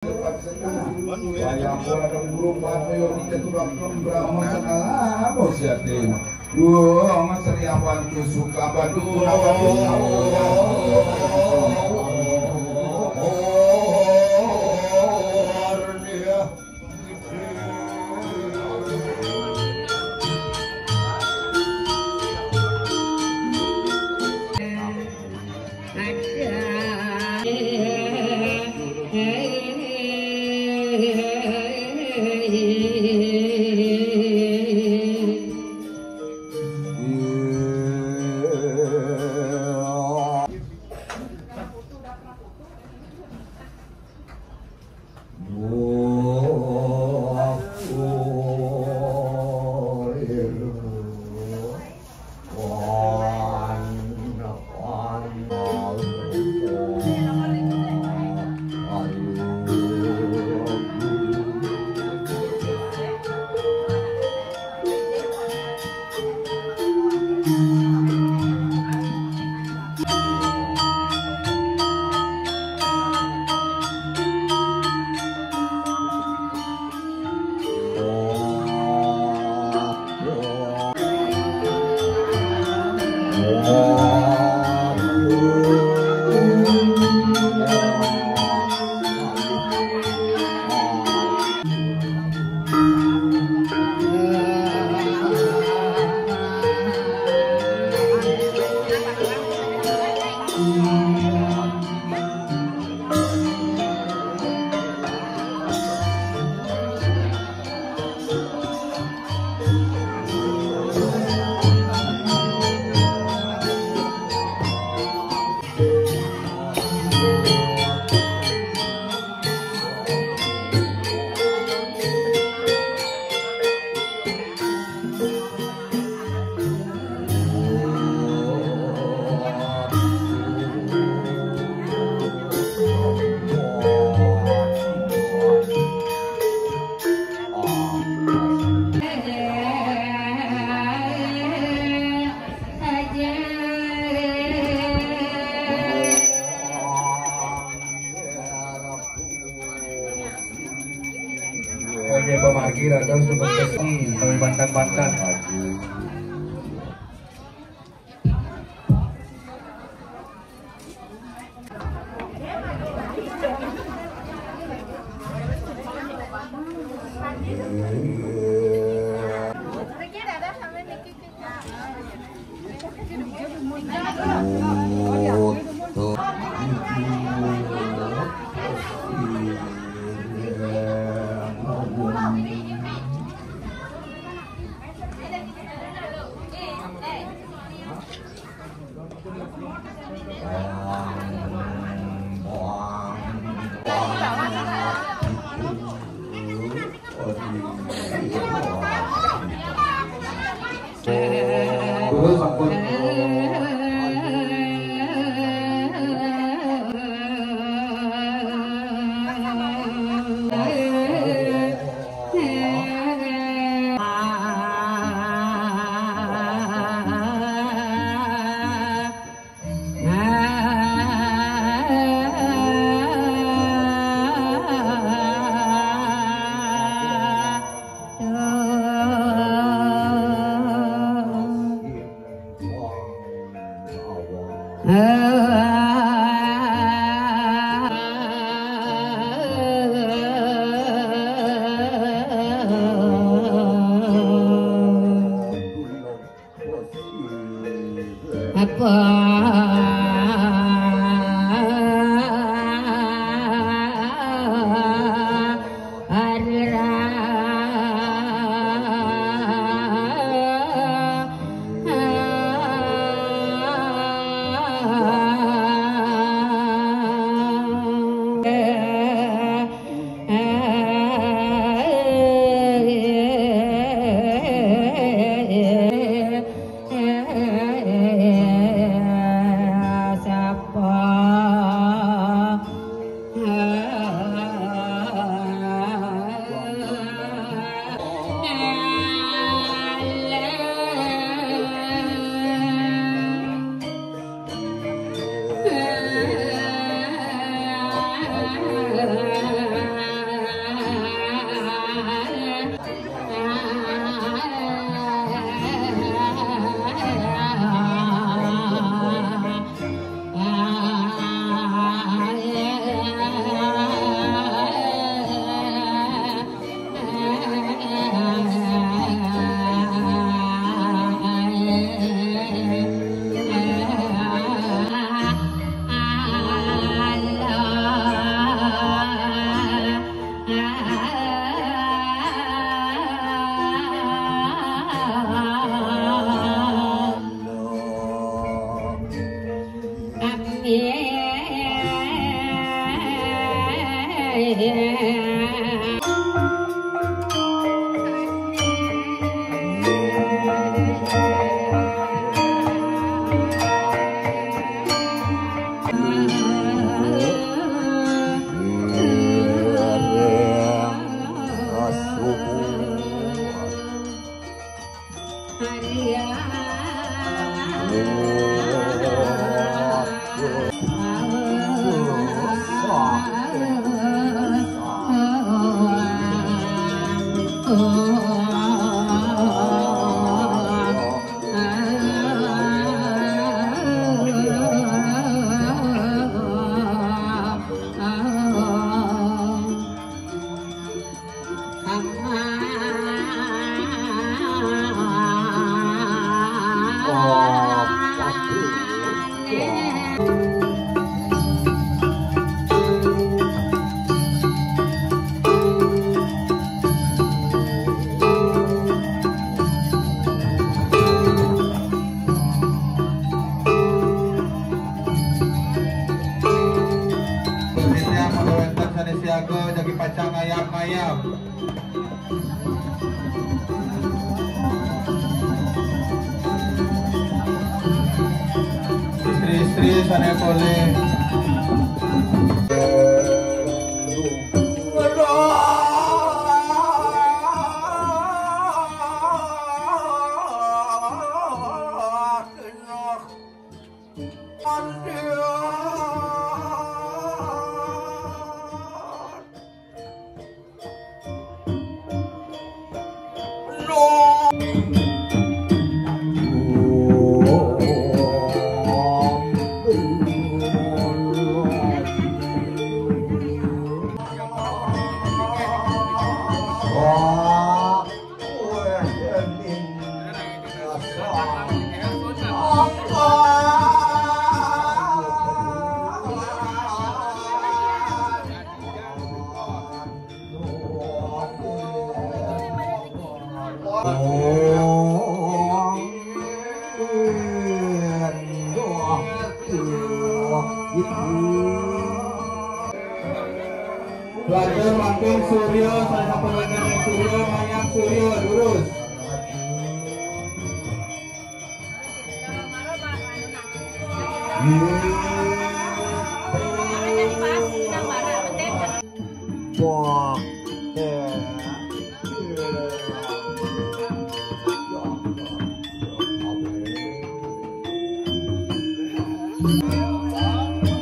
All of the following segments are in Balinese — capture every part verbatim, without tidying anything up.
Wayah pun ada burung batu yang kita turak Brahma segala apa siate. Wah, Mas Riawan tu suka badu, apa tu? Oke, pemarkir ada seperti kami bantan-bantan. Panitia, kalau enten sanes siaga, jagi pacang ngayab-ngayab. Istri-istri sanes polih. Belajar makin Suryo, saya sampaikan Suryo, banyak Suryo, lurus.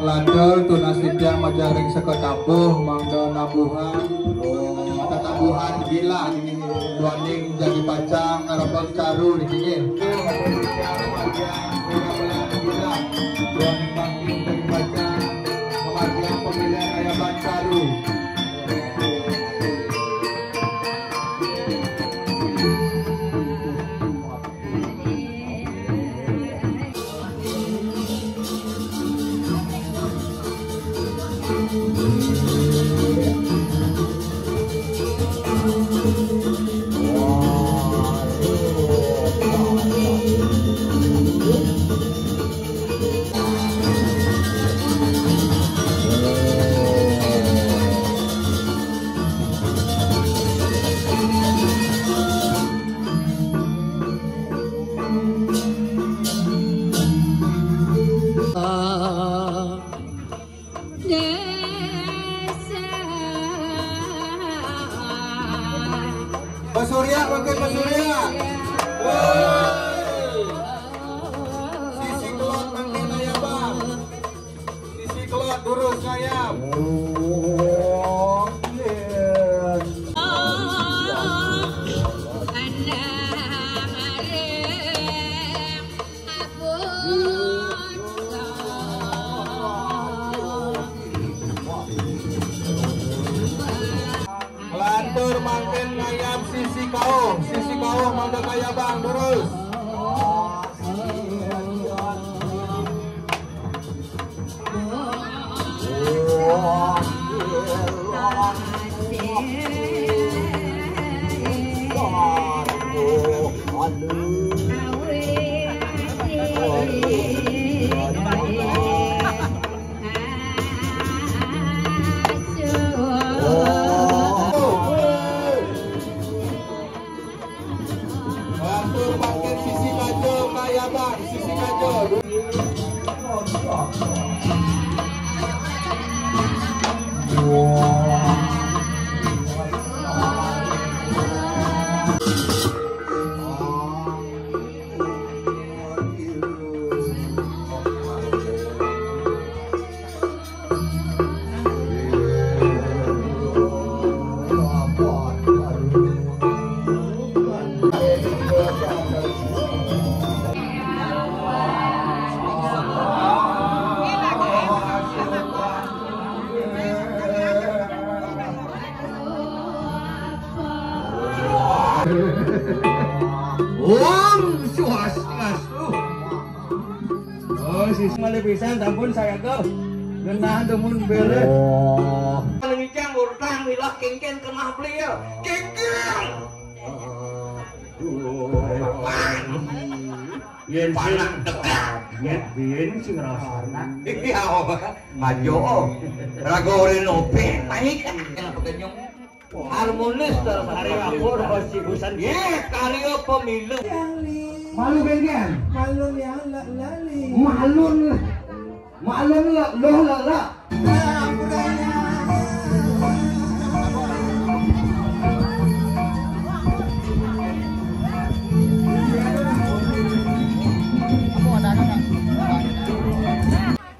Lantur tunas titiang majaring seka tabuh mangda nabuhan, tatabuhan gila duaning jagi pacang ngarebeg caru niki nggih. Duaning bangking jagi pacang ngamargiang pamilihan ayaban caru. Pasurya, mangkin pasurya. Woi. Sisi kelod mangkin aya, Bang. Sisi kelod durus ngayab. Lantur mangkin ngayab sisi kauh, sisi kauh mangda kayabang durus. Om Swastiastu. Oh, si malih pisan sampun saya ke. Genah demun beres. Oh. Paling icang urtang milah kengken kenah beli ya. Kengken. Yen panak dekat. Yen sing rasana. Iya, ajo. Raga ora nopi, panik. Harmonis terus hari akur masih busan. Ye, karya pemilu. Malu kan kan? Malu ya, la lali. Malun. Malun la, loh la la.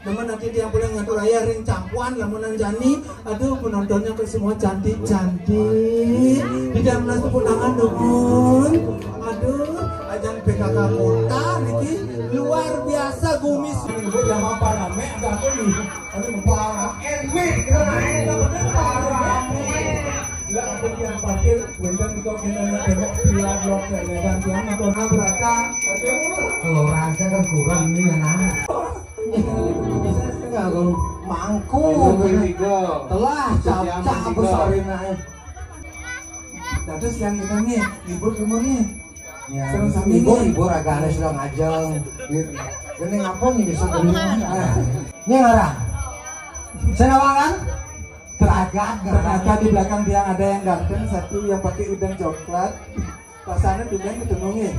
Namun nanti dia boleh ngatur ayah ring cangkuan lamunan jani. Aduh, penontonnya kok semua cantik-cantik. Di dalam nasi tangan dukun. Aduh, ajan P K K kota niki luar biasa gumis. Ibu yang apa rame ada apa nih? Aduh, parah. Emek kita naik. Parah. Enggak ada yang parkir. Bentar kita kena tengok pila blok dan tiang atau berata. Aduh. Kalau rasa kan kurang nih ya, nah. Mangku. Telah cap-cap besar ini. Dados yang kita nih, libur umur nih. Ya, libur, libur agak aneh sudah ngajeng. Ini ngapa nih bisa beli? Ini ngarang. Saya nawangan. Teragak, ternyata di belakang dia ada yang ganteng satu yang pakai udang coklat. Pasangan juga ketemu nih.